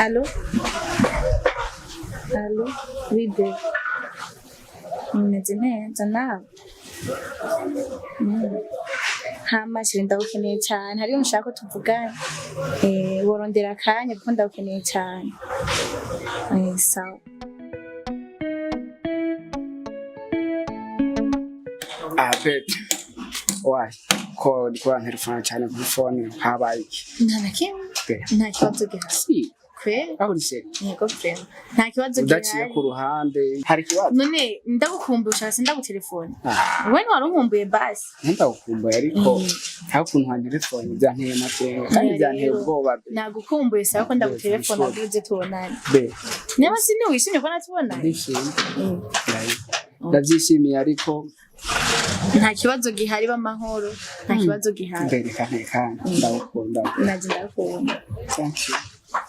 Allô? Allô? Oui, babe. Meze neza nawe? Mm. Hama chéri, ndagukeneye cyane. Hariyo nshaka ko tuvugana. Worondera akanya kuko ndagukeneye cyane. Sawa. Ah, babe. Why? Ko uriko urantelefona cyane kuri phone, habaye iki? Nta na kimwe. Be. Nta kibazo gihari. Si, Kweli? aho uri chéri? Yego vraiment. Nta kibazo Udaciye gihari. ku ruhande, hari ikibazo? None ndagukumbuye, ushaka sindagutelefone? Ah, Wewe ntiwari unkumbuye basi? Ndagukumbuye, ariko hari ukuntu wantelefone byanteye amakenga kandi Oya byanteye rero. ubwoba, be. Nagukumbuye, sawa ko ndagutelefona Be, uze tubonane. Be, Niba siniwishimye ko natubonanye? Ndishimye. Ndabyishimiye, ariko Nta kibazo gihari, b'amahoro, nta kibazo gihari. Mbereka ntekana, ndagukunda. Naje ndagukunda. Thank you.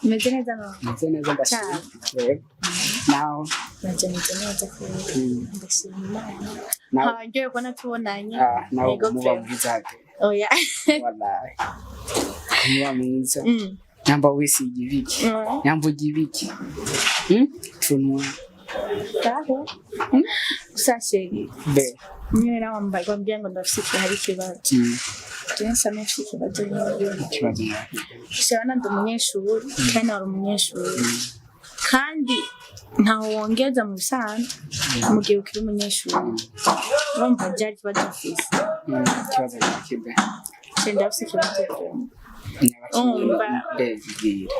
Meze neza none? Meze neza, ndashima. Yego. Naho? Naje meze neza kweli. Ndashima Imana. Nawe Nkaryohewe kubona tubonanye. Ah, nawe Yego muba vraiment. mwiza be. Oya. Wallahi. Muba mwiza. Nyamba wisiga ibiki? Nyamba urya ibiki? Hmm? Tunwa. Aho. Gusa chéri, Be. nyine nawe wambaye wambwiye ngo ndafise hari ikibazo. Je nsa n'ufise ikibazo nyine. Ikibazo nawe. Shabana, ndi umunyeshuri kandi nawe uri umunyeshuri, kandi ntaho wongeza mu bisanzwe mu gihe ukiri umunyeshuri. Urumva byari ikibazo mfise. Ikibazo nyaki, be? Je ndafise ikibazo vraiment. Umva. Be, bwira.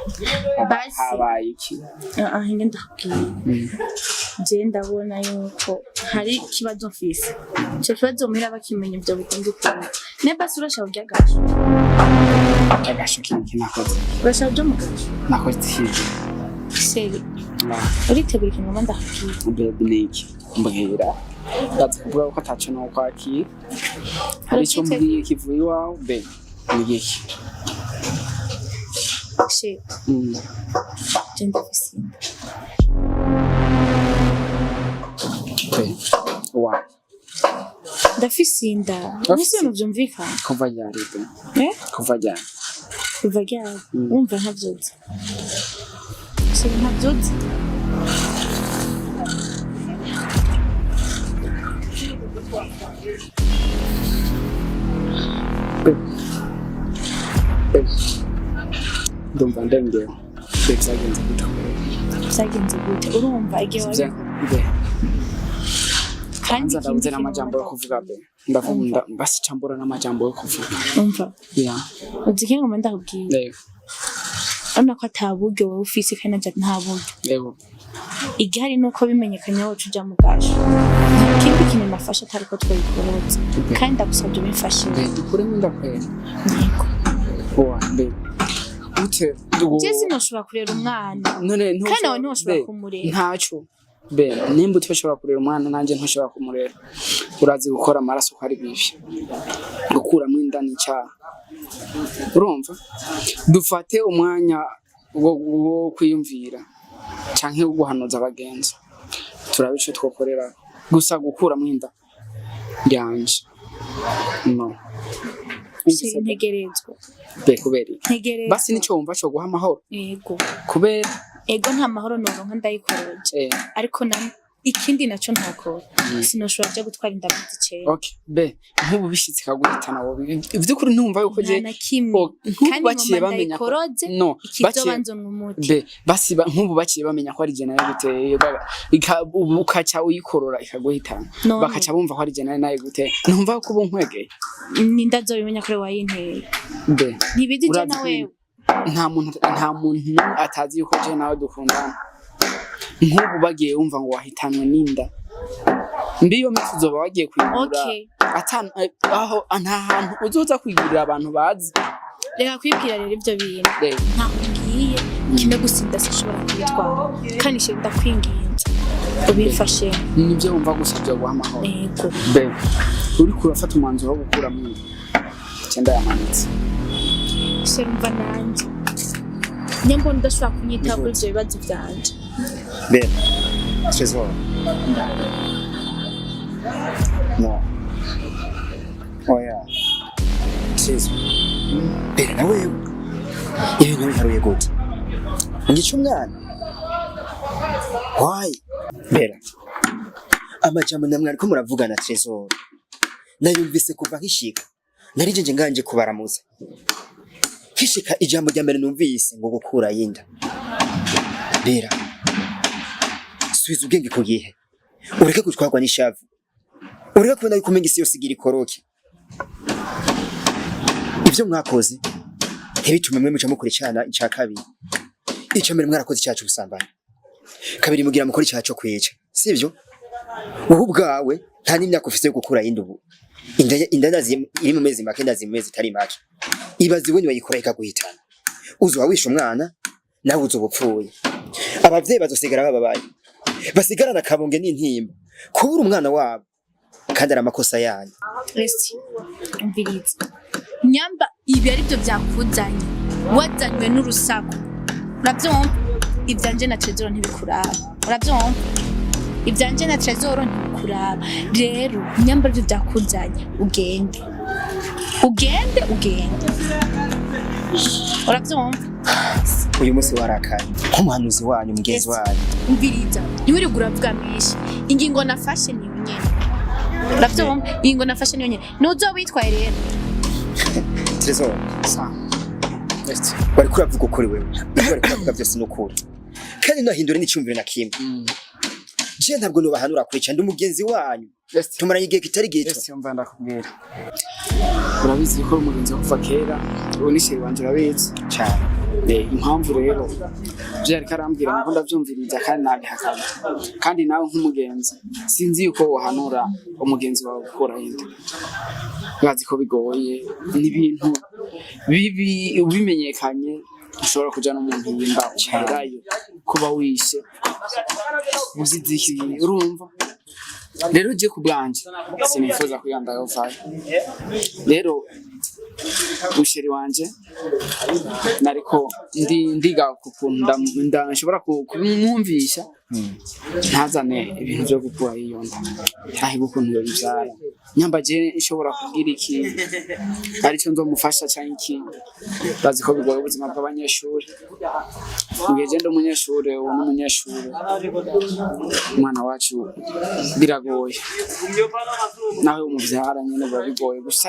Basi. Habaye iki? Ah, ah, nge ndakubwira. Je ndabona yuko hari ikibazo mfise. Ico kibazo muhira bakimenya ivyo bikunda ukuntu ne basi urashaka kurya agasho? Agasho kiki nakoze? Urashaka kuja mu gasho? Nakoze iki? Chéri, Ah, uritegura ikintu ngomba ndakubwira. Babe, ni iki? Mbwira. Ndazi kuvuga ko ataco nokwakira. Hari ico Uracitegura? mbwiye kivuye iwawe, be? Ni iki? Chéri, je ndafise inda. Be. Why? Ndafise inda. Urafise Ubuse ibintu vyumvikana? Kuva ryari, be? Eh? Kuva ryari? Kuva ryari? Wumva ntavyuzi. Chéri, ntavyuzi. Be. Be. Ndumva ndengewe. Be, vyagenze gute? Vyagenze gute? Urumva igihe wabikora. Be. Kandi Kwanza ikindi ndabuze kintu n'amajambo yo ngomba kuvuga, be. Ndavuga basi cambura n'amajambo yo kuvuga. Umva. Yeah. Uzi ikintu ngomba ndakubwira? Yego. Urabona ko ata buryo wowe ufise kandi nanje nta buryo. Yego. Igihari nuko bimenyekanye woca uja mu gasho. Nta kindi kintu nafashe atari ko twoyikorotse. Kandi ndagusabye ubimfashe. Be, dukuremo inda kwera? Yego. Owa, be. Ute? Je sinoshobora kurera umwana. None Kandi nawe ntiwoshobora be, kumurera. Ntaco. Be, nimba utashobora kurera umwana, nanjye ntushobora kumurera. Urazi gukora amaraso ko ari bibi. Gukuramo inda ni icyaha. Urumva? Dufate umwanya wo kwiyumvira canke wo guhanuza abagenzi. Turabe ico twokorera. Gusa gukuramo inda yanje. No. Chéri, ntegerezwa. Be, kubera iki? Ntegerezwa. Basi nico wumva co guha amahoro. Yego. Kubera Ego, nta mahoro noronka ndayikoroje. Ariko na ikindi naco ntakora. Sinoshobora kuja gutwara inda mezi 9. Okay, be, nk'ubu bishitse ikaguhitana wowe, ivy'ukuri ntumva yuko Nta je na kimwe. Oh, nk'ubu Kandi baciye ngomba bamenya ko ndayikoroze. no Ikizoba baciye nzonwa umuti. be basi nk'ubu baciye bamenya ko ari je nayo guteye, ubu ukaca uyikorora ikaguhitana, None. bakaca bumva ko ari je nayo guteye, ntumva ko ubu nkwegeye? Ninda azobimenya kure wayinteye? Be, Ntibizi je urazi na ko wewe. nta muntu n'umwe atazi yuko je nawe dukundana. Nk'ubu bagiye wumva ngo wahitanwe n'inda mbi, iyo miti uzoba wagiye kuyigura. Okay. Aho nta hantu uzoza kuyigurira abantu bazi. Reka kwibwira rero ivyo bintu. Rero. Ntaho ngiye, kimwe gusa inda sinshobora kuyitwara. Kandi chéri, ndakwinginze ubimfashe. Nibyo wumva gusa byoguha amahoro? Yego. Be, uriko urafata umwanzuro wo gukuramo inda, icyenda yamanitse. Chéri, umva, nanje nyambona udashobora kunyitaho kuri ivyo bibazo vyanje. Bien. Trésor. No. Oya. Trésor. Bera, na wewe. Ibintu biharuye gute? Ngica umwana. Why? Bera. Amajambo namwe ariko muravugana Trésor. Nayumvise kuva nkishika. Nari jeje nganje kubaramutsa. Nkishika, ijambo rya mbere numvise ngo gukura yinda. Bera. Subiza ubwenge ku gihe. Ureke gutwarwa n'ishavu. Ureke kubona yuko umenga isi yose igira ikoroke. Ivyo mwakoze ntibitume mwe muca mukora icana ica kabiri. Ica mbere mwarakoze icyaha c'ubusambanyi. Kabiri mugira mukora icyaha co kwica. Sivyo? Wowe ubwawe nta n'imyaka ufise yo gukura yindi ubu. Inda ndazi iri mu mezi make, ndazi mu mezi atari make. Ibaze we niwayikora ikaguhitana. Uzoba wishe umwana, nawe uzoba upfuye. Abavyeyi bazosigara bababaye. Basigarana akabonge n'intimba. Kubura umwana wabo kandi ari amakosa yanyu. Esi, umviriza. Nyamba ibi ari byo byakuzanye, wazanywe n'urusaku, urabyumva? Ibyanje na Trezor ntibikuraba, urabyumva? Ibyanje na Trezor ntibikuraba. Rero nyamba aribyo byakuzanye, ugende, ugende, ugende, urabyumva? Uyu munsi warakaye. Nk'umuhanuzi wanyu, mugenzi wanyu. Umviriza, ntiwirirwe uravuga menshi. Ingingo nafashe niyo nyene, urabyumva? Ingingo nafashe niyo nyene, nuzoba witwaye rero. Trésor, Sa. Esti. wariko uravuga ukuri wewe. Ibyo wariko uravuga byose ni ukuri. Kandi ntahindure n'icyumviro na kimwe. Je ntabwo nubahanura kwica, ndi umugenzi wanyu. Esti. Tumaranye igihe kitari gito. Esti, umva ndakubwira. Urabizi ko uri umugenzi wo kuva kera, ubu ni chéri wanje, urabizi. Cyane. Impamvu rero ibyo yariko arambwira niko ndavyumviriza kandi nabihakana. Kandi nawe nk'umugenzi, sinzi yuko wohanura umugenzi wawe gukuraho inda. Bazi ko bigoye, ni ibintu bibi ubimenyekanye ushobora kuja no mu mpimba ukaherayo, kuba wishe uzize iki, urumva? Rero je ku bwanje sinifuza ko iyo nda yovayo. Rero u chéri wanje nariko ndi ndiga ku kuntu nshobora kubimwumvisha ntazane ibintu vyo gukura iyo nda, ntahiga ukuntu yobivyara. Nyamba je nshobora kubwira iki arico nzomufasha canke iki, bazi ko bigoye ubuzima bw'abanyeshuri. Mu gihe je ndi umunyeshuri, ubu n'umunyeshuri, umwana wacu biragoye, nawe umuvyara nyene biba bigoye. Gusa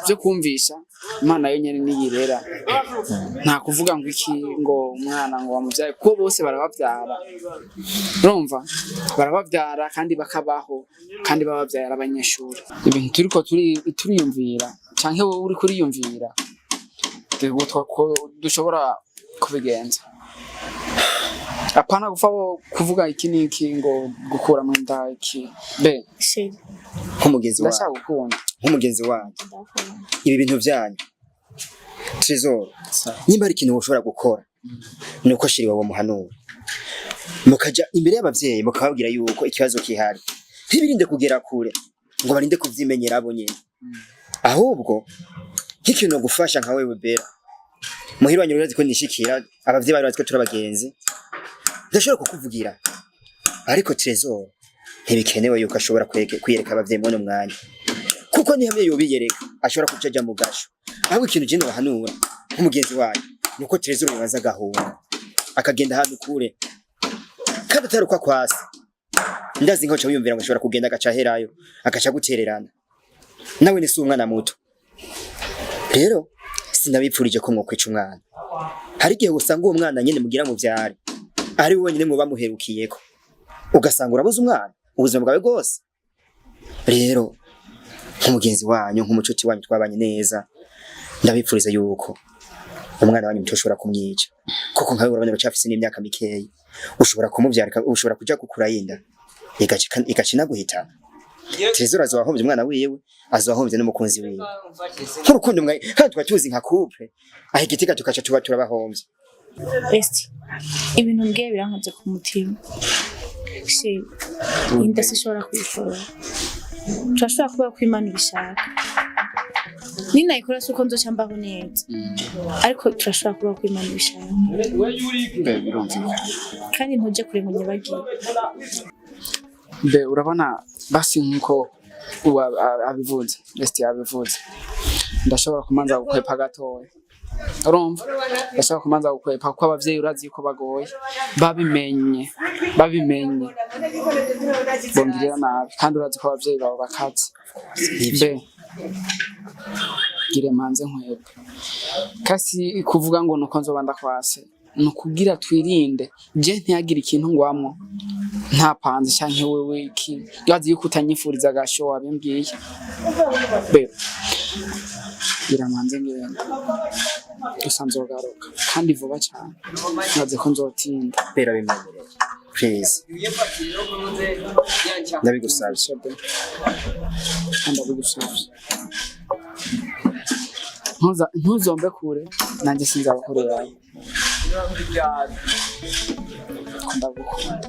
vyo kumvisha, Imana yo nyene niyirera, nta kuvuga ngo iki, ngo umwana ngo wamuvyaye, kuko bose barabavyara, urumva? Barabavyara kandi bakabaho, kandi babavyara abanyeshuri. Ibintu turiko turiyumvira canke wowe uriko uriyumvira ko dushobora kubigenza, apana gupfa wo kuvuga iki n'iki ngo gukuramo inda iki be. Chéri. Nk'umugenzi wanyu. Ndashaka gukunda. Nk'umugenzi wanyu. Ndakunda. Ibi bintu byanyu, Trésor, nimba hari ikintu woshobora gukora ni uko chéri wawe muhanura, mukaja imbere y'abavyeyi mukababwira yuko ikibazo kihari, ntibirinde kugera kure ngo barinde kuvyimenyera abo nyene. Ahubwo nk'ikintu gufasha nka wewe Bera, muhira wanyu urazi ko nishikira, abavyeyi bari bazi ko turi abagenzi, ndashobora kukuvugira. Ariko Trésor ntibikenewe yuko ashobora kwiyereka abavyeyi muri uno mwanya, kuko nihamye yobiyereka ashobora kuca aja mu gasho. Ahubwo ikintu je nobahanura nk'umugenzi wanyu nuko Trésor yobanza agahunga, akagenda ahantu kure, kandi atari uko akwasi. Ndazi nko wiyumvira ngo ashobora kugenda agaca aherayo, agaca gutererana. Nawe ni si umwana muto. Rero sinabipfurije ko mwokwica umwana. Hari igihe usanga uwo mwana nyene mugira mu vyare ari we wenyine muba muherukiyeko, ugasanga urabuze umwana ubuzima bwawe bwose. Rero nk'umugenzi wanyu, nk'umucuti wanyu twabanye neza, ndabipfuriza yuko umwana wanyu mutoshobora kumwica, kuko nkawe urabona uracafise n'imyaka mikeyi, ushobora kumuvyara, ushobora kuja gukura yinda igaca inaguhitana. Trésor azoba ahombye umwana wiwe, azoba ahombye n'umukunzi wiwe, nk'urukundo mwa kandi tuba tuzi nka couple aho igitega tukaca tuba turabahomvye. Esti, ibintu mbwiye birankoze ku mutima. Chéri, inda sishobora kuyikora. Turashobora kuba ko Imana ibishaka, ninayikora si uko nzoca mbaho neza, ariko turashobora kuba ko Imana ibishaka. Be, birumvikana. Kandi ntuje kure ngo nyibagire. Be, urabona, basi nkuko ubu abivuze, Esti yabivuze, ndashobora kumanza gukwepa gatoya. Urumva, ndashobora kumanza gukwepa kuko abavyeyi urazi yuko bagoye, babimenye babimenye bongirira nabi, kandi urazi ko abavyeyi bawe bakaze. Nivyo. Be gire manze nkwepe kasi kuvuga ngo nuko nzoba ndakwase, ni ukugira twirinde je ntihagire ikintu ngwamwo ntapanze, canke wewe iki urazi yuko utanyifuriza agasho wabimbwiye. Be gira manze ngende, gusa nzogaruka kandi vuba cane, ntazi ko nzotinda. Bera bimenyereye, please, ndabigusabye. Ndabigusabye kandi ndabigusabye. Ntuzombe kure, nanjye sinzaba kure yawe. Ndagukunda.